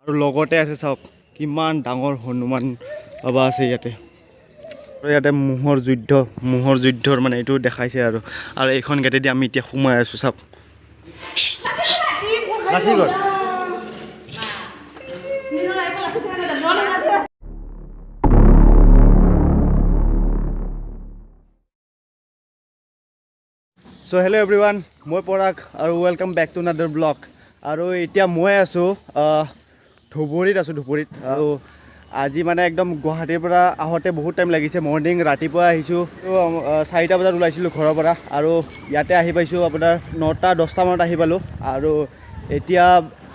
আৰু লগতে আছে চাওক কিমান ডাঙৰ হনুমান বাবা আছে ইয়াতে। আৰু ইয়াতে ম'হৰ যুদ্ধ, ম'হৰ যুদ্ধৰ মানে এইটো দেখাইছে আৰু। আৰু এইখন গেটেদি আমি এতিয়া সোমাই আছোঁ, চাওক। ৰাখি গ'ল। চ' হেল্ল' এভৰিৱান, মই পৰাগ আৰু welcome back to another vlog। আৰু এতিয়া মই আছোঁ ধুবুৰীত আছোঁ, ধুবুৰীত। আৰু আজি মানে একদম গুৱাহাটীৰ পৰা আহোঁতে বহুত টাইম লাগিছে। মৰ্ণিং ৰাতিপুৱা আহিছোঁ, 4টা বজাত ওলাইছিলোঁ ঘৰৰ পৰা আৰু ইয়াতে আহি পাইছোঁ আপোনাৰ 9টা 10টামানত আহি পালোঁ। আৰু এতিয়া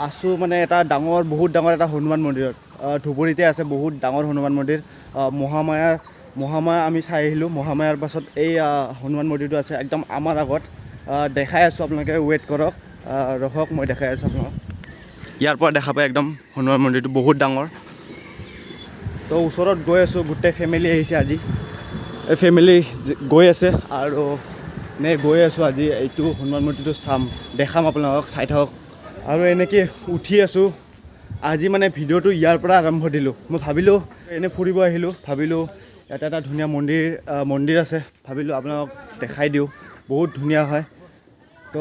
আছোঁ মানে এটা ডাঙৰ, বহুত ডাঙৰ এটা হনুমান মন্দিৰত। ধুবুৰীতে আছে বহুত ডাঙৰ হনুমান মন্দিৰ। মহামায়াৰ, মহামায়া আমি চাই আহিলোঁ। মহামায়াৰ পাছত এই হনুমান মন্দিৰটো আছে একদম আমাৰ আগত। দেখাই আছোঁ আপোনালোকে, ৱেইট কৰক, ৰখক, মই দেখাই আছোঁ আপোনালোকক। ইয়াৰ পৰা দেখা পায় একদম হনুমান মন্দিৰটো বহুত ডাঙৰ। তো ওচৰত গৈ আছোঁ, গোটেই ফেমিলি আহিছে আজি। এই ফেমিলি গৈ আছে আৰু নে গৈ আছোঁ আজি এইটো হনুমান মন্দিৰটো চাম, দেখাম আপোনালোকক, চাই থাকক। আৰু এনেকৈ উঠি আছোঁ। আজি মানে ভিডিঅ'টো ইয়াৰ পৰা আৰম্ভ দিলোঁ। মই ভাবিলোঁ এনেই ফুৰিব আহিলোঁ, ভাবিলোঁ ইয়াতে এটা ধুনীয়া মন্দিৰ, মন্দিৰ আছে, ভাবিলোঁ আপোনালোকক দেখাই দিওঁ, বহুত ধুনীয়া হয়। তো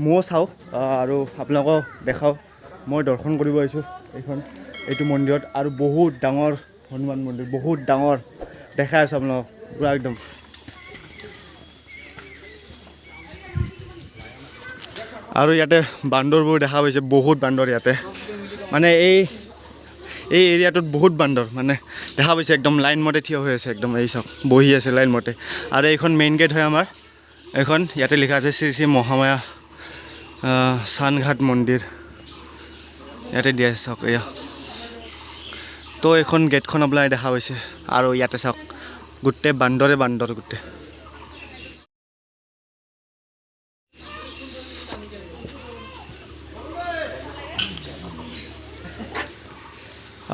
ময়ো চাওঁ আৰু আপোনালোকক দেখাওঁ। মই দৰ্শন কৰিব আহিছোঁ এইটো মন্দিৰত আৰু বহুত ডাঙৰ হনুমান মন্দিৰ, বহুত ডাঙৰ। দেখাই আছোঁ আপোনালোকক পূৰা একদম। আৰু ইয়াতে বান্দৰবোৰ দেখা পাইছে, বহুত বান্দৰ ইয়াতে। মানে এই এৰিয়াটোত বহুত বান্দৰ মানে দেখা পাইছে, একদম লাইন মতে থিয় হৈ আছে, একদম এই চাওক বহি আছে লাইন মতে। আৰু এইখন মেইন গেট হয় আমাৰ এইখন। ইয়াতে লিখা আছে শ্ৰী শ্ৰী মহামায়া চানঘাট মন্দিৰ, ইয়াতে দিয়া আছে চাওক এয়া। তো এইখন গেটখন আপোনালোকে দেখা পাইছে। আৰু ইয়াতে চাওক গোটেই বান্দৰে বান্দৰ গোটেই।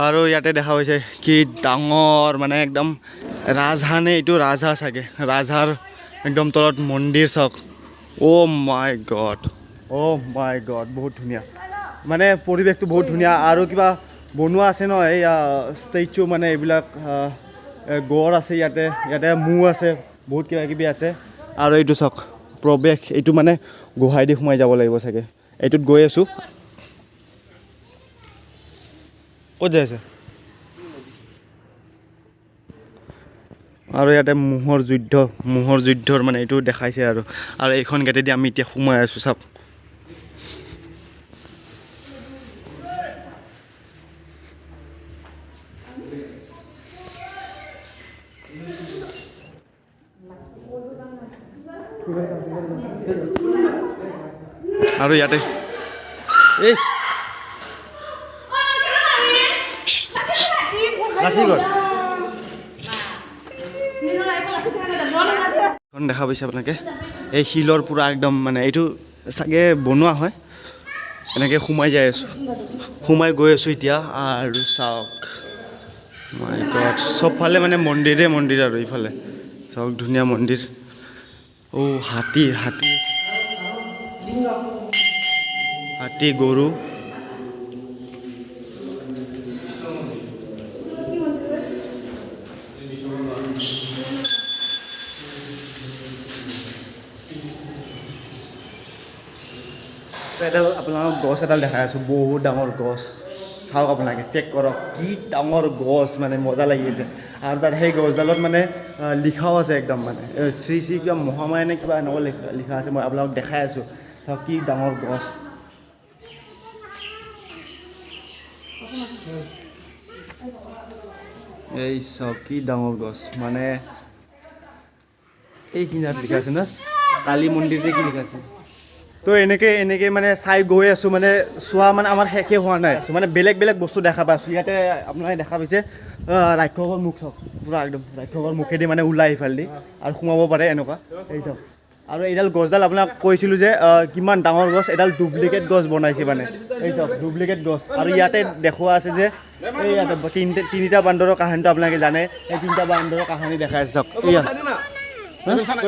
আৰু ইয়াতে দেখা পাইছে কি ডাঙৰ মানে একদম ৰাজহাঁহ নে এইটো ৰাজহাঁহ চাগে, ৰাজহাঁহৰ একদম তলত মন্দিৰ চাওক। Oh my God, oh my God, বহুত ধুনীয়া মানে পৰিৱেশটো বহুত ধুনীয়া। আৰু কিবা বনোৱা আছে ন, এই ষ্টেচু মানে এইবিলাক, গড় আছে ইয়াতে, ইয়াতে ম'হ আছে, বহুত কিবা কিবি আছে। আৰু এইটো চাওক প্ৰৱেশ, এইটো মানে গোহাই দি সোমাই যাব লাগিব চাগে। এইটোত গৈ আছোঁ। ক'ত যাই আছে? আৰু ইয়াতে ম'হৰ যুদ্ধ, ম'হৰ যুদ্ধৰ মানে এইটো দেখাইছে আৰু। আৰু এইখন গেটেদি আমি এতিয়া সোমাই আছোঁ, চাওক। আৰু ইয়াতে এই ৰাখি গ'ল। এখন দেখা পাইছে আপোনালোকে, এই শিলৰ পূৰা একদম মানে এইটো চাগে বনোৱা হয়। এনেকৈ সোমাই যাই আছোঁ, সোমাই গৈ আছোঁ এতিয়া। আৰু চাওক মাই গড, চবফালে মানে মন্দিৰে মন্দিৰ। আৰু ইফালে চাওক ধুনীয়া মন্দিৰ। অ' হাতী, হাতী, হাতী, গৰু। এডাল আপোনালোকক গছ এডাল দেখাই আছোঁ, বহুত ডাঙৰ গছ। চাওক আপোনালোকে, চেক কৰক কি ডাঙৰ গছ, মানে মজা লাগি গৈছে। আৰু তাত সেই গছডালত মানে লিখাও আছে একদম মানে শ্ৰী শ্ৰী কিবা মহামায়া নে কিবা এনেকুৱা লিখা আছে। মই আপোনালোকক দেখাই আছোঁ, চাওক কি ডাঙৰ গছ। এই চাওক কি ডাঙৰ গছ, মানে এইখিনি লিখা আছে ন কালী মন্দিৰতে কি লিখা আছে। তো এনেকৈ এনেকৈ মানে চাই গৈ আছোঁ, মানে চোৱা মানে আমাৰ শেষে হোৱা নাই, মানে বেলেগ বেলেগ বস্তু দেখা পাইছোঁ। ইয়াতে আপোনালোকে দেখা পাইছে ৰাক্ষসৰ মুখ চাওক, পূৰা একদম ৰাক্ষসৰ মুখেদি মানে ওলাই সিফালেদি আৰু সোমাব পাৰে এনেকুৱা। এই চাওক। আৰু এইডাল গছডাল আপোনাক কৈছিলোঁ যে কিমান ডাঙৰ গছ, এডাল ডুপ্লিকেট গছ বনাইছে মানে। এই চাওক ডুপ্লিকেট গছ। আৰু ইয়াতে দেখুওৱা আছে যে এই ইয়াতে তিনিটা বান্দৰৰ কাহিনীটো আপোনালোকে জানে, এই তিনিটা বান্দৰৰ কাহিনী দেখাই আছে চাওক। এয়া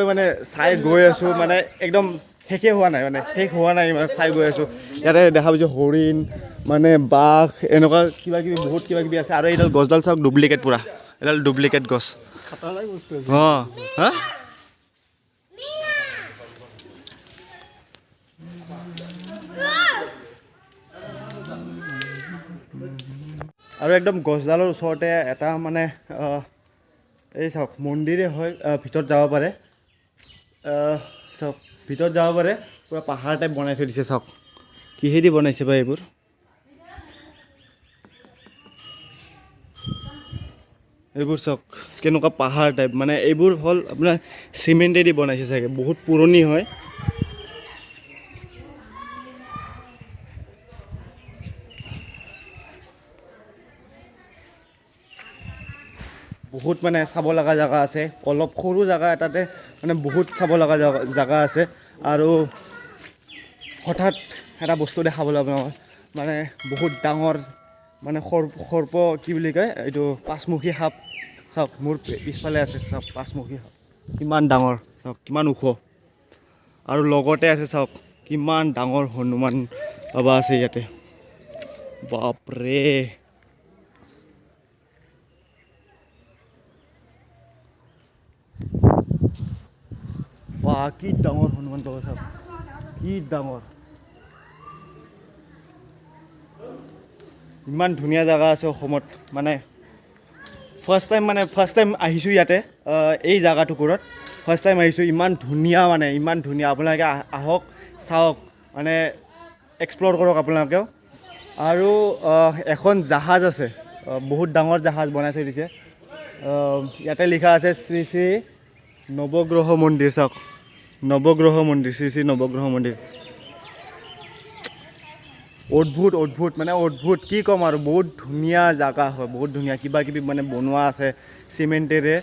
মানে চাই গৈ আছোঁ, মানে একদম শেষে হোৱা নাই, মানে শেষ হোৱা নাই, মানে চাই গৈ আছোঁ। ইয়াতে দেখা পাইছোঁ হৰিণ, মানে বাঘ এনেকুৱা কিবা কিবি বহুত কিবা কিবি আছে। আৰু এইডাল গছডাল চাওক, ডুপ্লিকেট পূৰা, এইডাল ডুপ্লিকেট গছ। অঁ, হা, আৰু একদম গছডালৰ ওচৰতে এটা মানে এই চাওক মন্দিৰে হয়, ভিতৰত যাব পাৰে। চাওক ভিতৰত যাব পাৰে, পূৰা পাহাৰ টাইপ বনাই থৈ দিছে। চাওক কিহেদি বনাইছে বা এইবোৰ। এইবোৰ চাওক কেনেকুৱা পাহাৰ টাইপ, মানে এইবোৰ হ'ল আপোনাৰ চিমেণ্টেদি বনাইছে চাগে, বহুত পুৰণি হয়। বহুত মানে চাব লগা জেগা আছে, অলপ সৰু জেগা এটাতে মানে বহুত চাব লগা জেগা আছে। আৰু হঠাৎ এটা বস্তু দেখাবলৈ আপোনালোকক, মানে বহুত ডাঙৰ মানে সৰ্প কি বুলি কয় এইটো, পাঁচমুখী সাপ। চাওক মোৰ পিছফালে আছে, চাওক পাঁচমুখী সাপ কিমান ডাঙৰ, চাওক কিমান ওখ। আৰু লগতে আছে চাওক কিমান ডাঙৰ হনুমান বাবা আছে ইয়াতে, বাপৰে। বা কি ডাঙৰ হনুমান বাবা, চাওক কি ডাঙৰ। ইমান ধুনীয়া জেগা আছে অসমত, মানে ফাৰ্ষ্ট টাইম আহিছোঁ ইয়াতে, এই জেগাটুকুৰত ফাৰ্ষ্ট টাইম আহিছোঁ। ইমান ধুনীয়া, মানে ইমান ধুনীয়া। আপোনালোকে আহক, চাওক, মানে এক্সপ্ল'ৰ কৰক আপোনালোকেও। আৰু এখন জাহাজ আছে, বহুত ডাঙৰ জাহাজ বনাই থৈ দিছে। ইয়াতে লিখা আছে শ্ৰী শ্ৰী নৱগ্ৰহ মন্দিৰ। চাওক নৱগ্ৰহ মন্দিৰ, শ্ৰী শ্ৰী নৱগ্ৰহ মন্দিৰ। অদ্ভুত, অদ্ভুত, মানে অদ্ভুত কি ক'ম আৰু, বহুত ধুনীয়া জাগা হয়, বহুত ধুনীয়া। কিবা কিবি মানে বনোৱা আছে চিমেণ্টেৰে,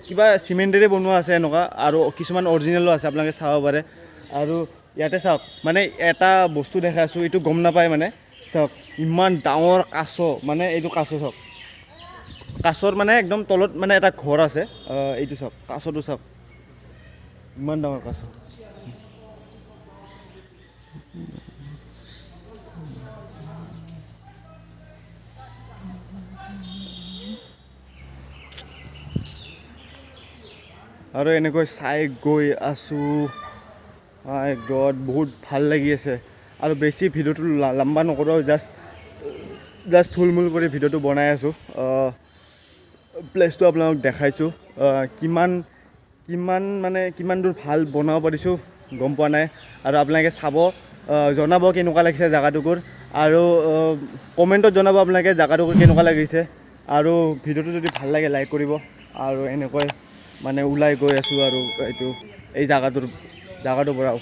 কিবা চিমেণ্টেৰে বনোৱা আছে এনেকুৱা, আৰু কিছুমান অৰিজিনেলো আছে, আপোনালোকে চাব পাৰে। আৰু ইয়াতে চাওক মানে এটা বস্তু দেখাই আছোঁ, এইটো গম নাপায় মানে। চাওক ইমান ডাঙৰ কাছ, মানে এইটো কাছ চাওক, কাছৰ মানে একদম তলত মানে এটা ঘৰ আছে। এইটো চাওক, কাছটো চাওক, ইমান ডাঙৰ কাছ। আৰু এনেকৈ চাই গৈ আছোঁ, মাই গড, বহুত ভাল লাগি আছে। আৰু বেছি ভিডিঅ'টো লম্বা নকৰোঁ, জাষ্ট থুলমূল কৰি ভিডিঅ'টো বনাই আছোঁ। প্লেচটো আপোনালোক দেখাইছোঁ, কিমান মানে কিমান দূৰ ভাল বনাব পাৰিছোঁ গম পোৱা নাই। আৰু আপোনালোকে চাব, জনাব কেনেকুৱা লাগিছে জেগাটুকুৰ, আৰু কমেণ্টত জনাব আপোনালোকে জেগাটুকুৰ কেনেকুৱা লাগিছে। আৰু ভিডিঅ'টো যদি ভাল লাগে লাইক কৰিব। আৰু এনেকৈ মানে ওলাই গৈ আছোঁ আৰু এই জাগাটোৰ পৰাও।